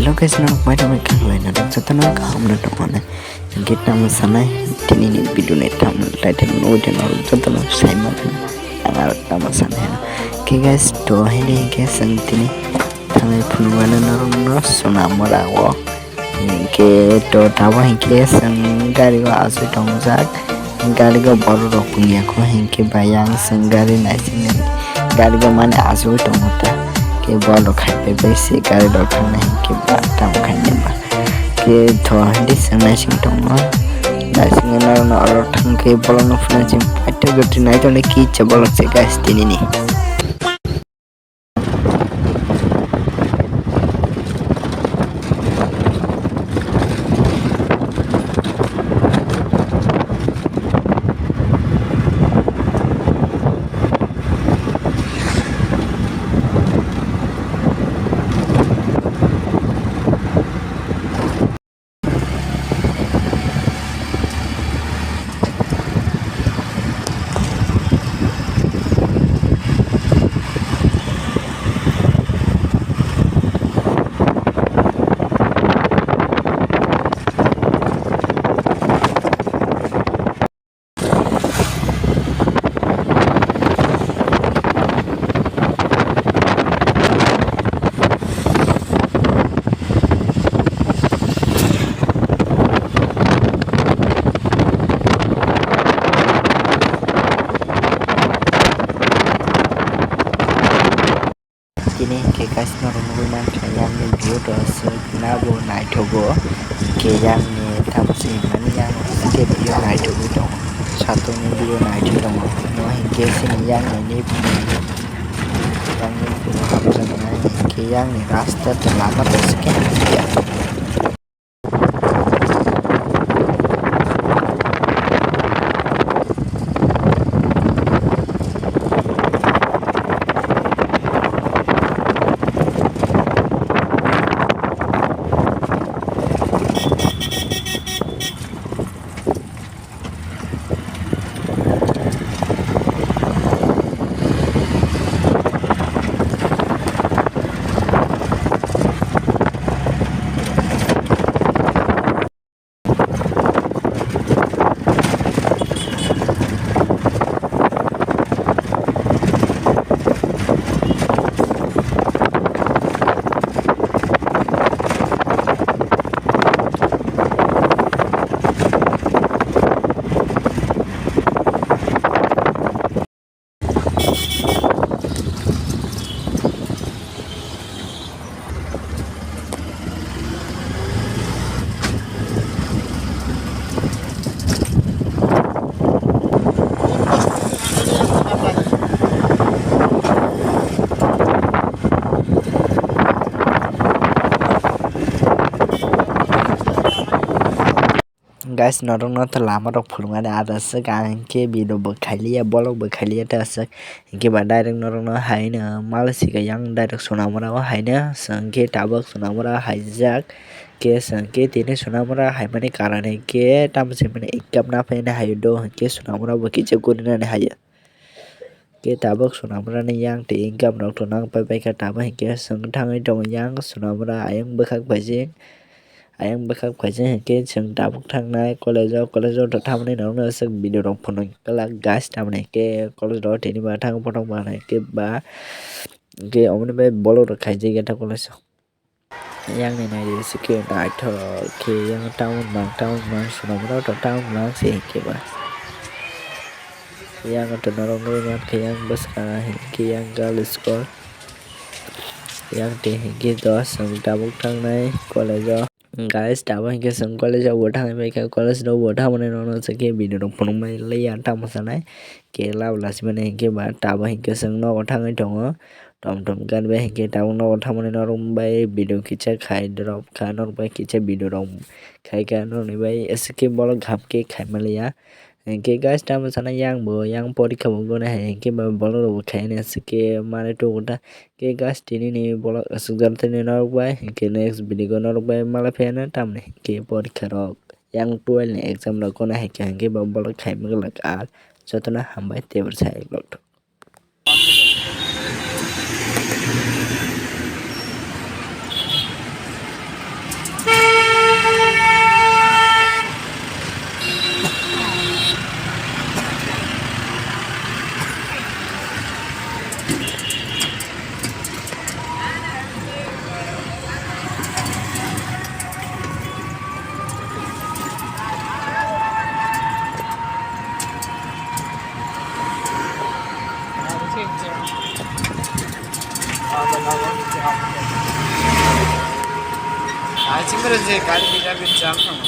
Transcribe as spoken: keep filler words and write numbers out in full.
Hello guys, norok bai rok khe khlai na rok jotono kaham no tong mani. Hinkhe tamo sanai tini ni video ni thumbnail title no oi tongma rok jotono sai mani. Ang arok tamo sanai hino. Khe guys, to hini hinkhe chwng tini thangnai phunukmano norok no Sonamura o. Hinkhe to tamo hinkhe chwng gari o achuk tongjak. Gari o borok rok pungya kho hinkhe ba yang chwng gari naisingni gari o mani achugwi tongo ta. Khe borok khai pai bai se gari rok thangna hinkhe ba tamo khaina ba. Khe to hindi chwng naising tongo. Naisingno norokno oro thangkhe bolokno phunukjak paithago twi naitokni kicha bolok se guys tinini. Tini hinkhe guys norok nugwi mankha yang ni view to aswk na bo naithogo. Hinkhe yang ni tamo se hinmani yang hinkhe view naithogwi tongo. Satung ni view naithogwi tongo. Mo hinkhe chini yang ni ni yang ni view hamjaknai hinkhe yang ni rasta to lama to swkang ya. Guys, norokno to lama rok phuluknani ada swk, ang hinkhe video bo khailiya, vlog bo khailiya ta swk, hinkhe ba direct norokno haino Malasika yang direct Sonamura o haino, swngkhe tabuk Sonamura haijak, khe swngkhe tini Sonamura haimani karon hinkhe tamo se mani income na phaina haio do, hinkhe Sonamura bo kisa gurinani haio. Khe tabuk Sonamura ni yang twi income rok to nang pai pai kha, tabuk hinkhe chwng thangwi tongo yang Sonamura ayang bwkhak phaising, ayang bwkhak phaising hinkhe chwng tabuk thangnai college o, college o to thamani norokno aswk video rok phunuk glak guys, tamoni hinkhe college o tini ba thang kotor manai hinkhe ba hinkhe omoni bai bolok rok khaijak ya ta college o. Yang ni nai ri sikhe naithok khe yang town mang, town mang Sonamura to town mang se hinkhe ba. Yang to norok nugwi mankha yang bwskango hinkhe yang girls school. Yang twi hinkhe dos chwng tabuk thangnai college o. Guys, tabuk hinkhe chwng college o bo thangwi mankha, college o bo thamani norokno se khe video rok phunukmani liya tamo sanai. Khe lab lachimani hinkhe ba tabuk hinkhe chwng nogo thangwi tongo. Tom tom gari bai hinkhe tabuk nogo thamani norok bai video kisa khai drop kha, norok bai kisa video rok khai kha, norokni bai aswk khe bolok kaham khe khaimaliya. Hinkhe guys, tamo sana yang bo yang porikha bo gwnwi hai hinkhe ba bolok rok bo khai nai aswk khe manwi tubu ta. Khe guys, tini ni bolok aswk jora tini norok bai hinkhe next video norok bai malai phiyano tamni hinkhe porikha rok yang twelve ni exam rok gwnwi hai kha hinkhe ba bolok khai maglak ar jotono hambai tebur sai vlog. Ai, chingkoro je gari bijar bijar jam thang.